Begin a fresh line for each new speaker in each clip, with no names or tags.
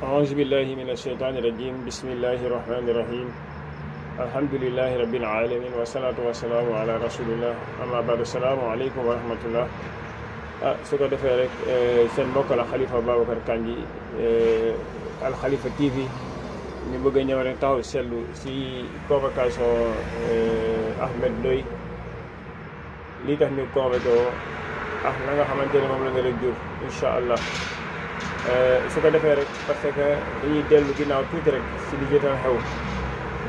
أعوذ بالله من الشيطان الرجيم بسم الله الرحمن الرحيم الحمد لله رب العالمين والصلاة والسلام على رسول الله أما بعد السلام عليكم ورحمة الله su ko defee rek seen mbokk la Khalifa Babacar Kandji Al Khalifa TV ñu bëgg a ñëw rek taxaw seetlu si convocation Ahmed Ndoye lii tax ñu convoqué ko ak la nga xamante ne moom la nga rek jur incha allah su ko defee rek parce que dañuy dellu ginnaaw tuuti rek si li jotoon xew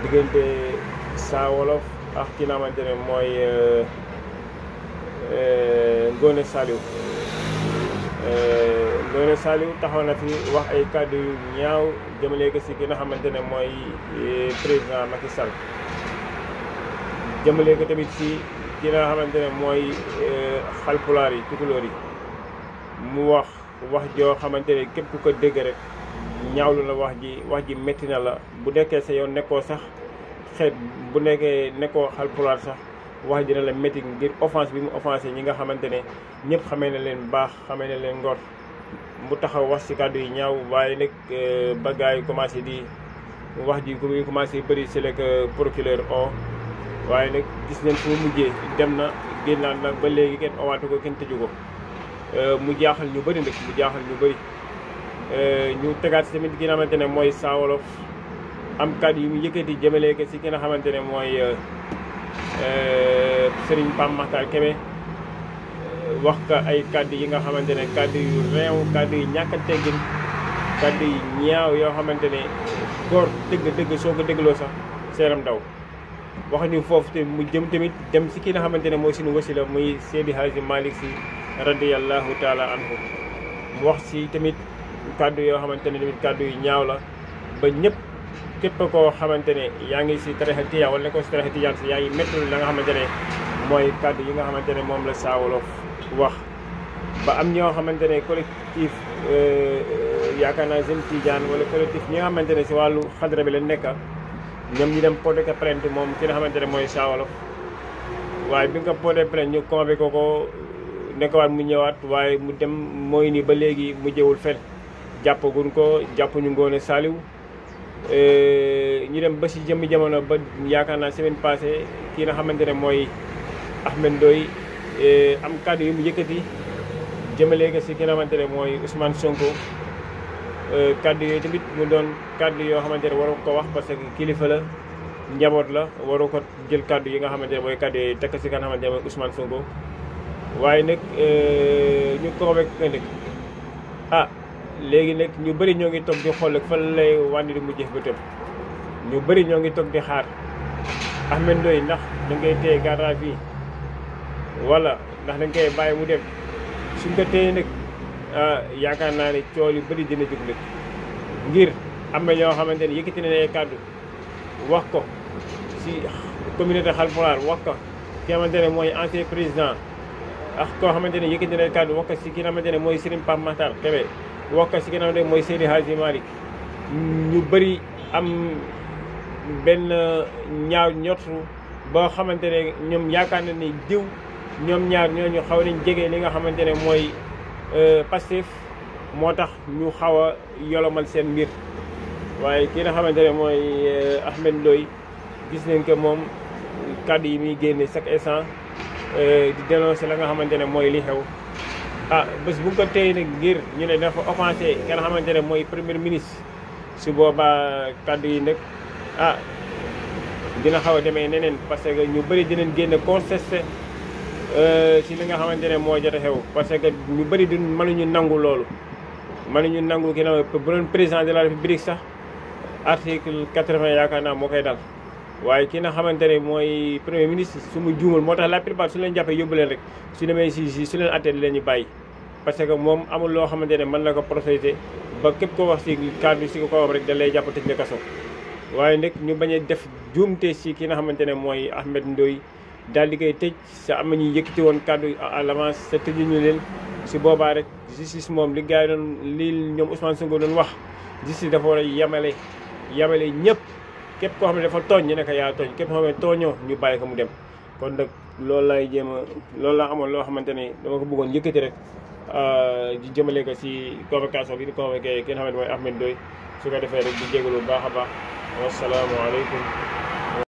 diggante Saa Wolof ak ki nga xamante ne mooy Ngoné Saliou Ngoné Saliou taxaw na fi wax ay kàddu yu ñaaw jëmale ko si ki nga xamante ne mooy président Macky Sall jëmale ko tamit si ki nga xamante ne mooy xalpulaar yi tukulóor yi mu wax joo xamante ne képp ku ko dégg rek ñaawlu la wax ji métti na la bu nekkee sa yoon nekkoo sax xeet bu nekkee nekkoo xalpulaar sax wax dina la métti ngir offense bi mu offensé ñi nga xamante ne ñëpp xamee na leen baax xamee na leen ngor mu taxaw wax ci kàddu yi ñaaw waaye nag ba gars yi commencé di wax ji ku commencé bëri c'est le procureur o waaye nag gis nañ fu mu mujjee dem na génnaat na ba léegi kenn owaatu ko kenn tëju ko mu jaaxal ñu bëri nag ñu tegaat si tamit ki nga xamante ne mooy Saa Wolof am kàddu yu mu yëkkati jëmale ko si ki nga xamante ne mooy Serigne Pape Makhtar Kébé wax ka ay kàddu yi nga xamante ne kàddu yu réew kàddu yu ñàkk a teggin kàddu yu ñaaw yoo xamante ne góor dëgg soo ko dégloo sax seeram daw wax ñu foofu te mu jëm tamit dem si ki nga xamante ne mooy suñu wasila muy Seydi Hadji Malick Sy radiyallahu taala anhu mu wax si tamit kàddu yoo xamante ne tamit kàddu yu ñaaw la ba ñëpp képp koo xamante ne yaa ngi si tarixa tijaan wala nekkoo si tarixa tijaan si yaa ngi métti la nga xamante ne mooy kàddu yi nga xamante ne moom la Saa Wolof wax ba am ñoo xamante ne collectif yaakaar naa jeune tijaan wala collectif ñi nga xamante ne si wàllu xadra bi la nekk ñoom ñu dem porté ko plainte moom ki nga xamante ne mooy Saa Wolof waaye bi nga ko porté plainte ñu convoqué ko nekkawaat mu ñëwaat waaye mu dem mooy ni ba léegi mu jëwul fen jàppaguñ ko jàppuñu Ngoné Saliou ñu dem ba si jëmmi jamono ba yaakaar naa semaine passée kii nga xamante ne mooy Ahmed Ndoye am kàddu yu mu yëkkati jëmale ko si ki nga xamante ne mooy Ousmane Sonko kàddu yooyu tamit mu doon kàddu yoo xamante ne waru ko wax parce que kilifa la njaboot la waru ko jël kàddu yi nga xamante ne mooy kàddu yooyu tekk si ka nga xamante ne mooy Ousmane Sonko waaye nag ñu convoqué nag léegi nag ñu bëri ñoo ngi toog di xool ak fan lay wàññi di mujjee ba tëm ñu bëri ñoo ngi toog di xaar Ahmed Ndoye ndax da ngay téye garde à vue wala ndax da nga koy bàyyi mu dem suñ ko téye nag yaakaar naa ne coow yu bëri dina jóg nag ngir am na ñoo xamante ne yëkkati nañ ay kàddu wax ko si communauté Haalpulaar wax ko ki xamante ne mooy ancien président ak koo xamante ne yëkkati nañ ay kàddu wax ko si ki xamante ne mooy Serigne Pape Makhtar Kébé wax ko si ginnaaw de mooy Seydi Hadji Malick ñu bëri am benn ñaaw ñottu boo xamante ne ñoom yaakaar na ni diw ñoom ñaar ñooñu xaw nañ jege li nga xamante ne mooy Pastef moo tax ñu xaw a yolomal seen mbir waaye ki nga xamante ne mooy Ahmed Ndoye gis nañ que moom kàddu yi muy génne chaque instant di dénoncer la nga xamante ne mooy li xew bés bu ko téye nag ngir ñu ne dafa offensé ki nga xamante ne mooy premier ministre su boobaa kàddu yi nag dina xaw a demee neneen parce que ñu bëri dinañ génn contesté si li nga xamante ne moo jot a xew parce que ñu bëri du mënuñu nangu loolu mënuñu nangu ki na bu doon président de la république sax article 80 yaakaar naa moo koy dal waaye ki nga xamante ne mooy premier ministre su mu juumul moo tax la plupart su leen jàppee yóbbu leen rek su demee si su leen attee leen ñu bàyyi parce que moom amul loo xamante ne mën na ko protéger ba képp ko wax si cadre bi si ko kawam rek da lay jàpp tëj la kaso waaye nag ñu bañ a def juumte si ki nga xamante ne mooy Ahmed Ndoye daal di koy tëj sa am nañu yëkkati woon kàddu à l'avance sa tëjuñu leen si boobaa rek justice moom li gars yi doon li ñoom Ousmane Sonko doon wax justice dafa war a yemale ñëpp képp koo xam ne dafa tooñ ñu ne ko yaa tooñ képp koo xam ne tooñoo ñu bàyyi ko mu dem kon nag loolu laa amoon loo xamante ne dama ko bëggoon yëkkati rek di jëmale ko si convocation bi di convoqué ki nga xamante mooy Ahmed Ndoye su ko defee rek di jégalu bu baax a baax wasalaamaaleykum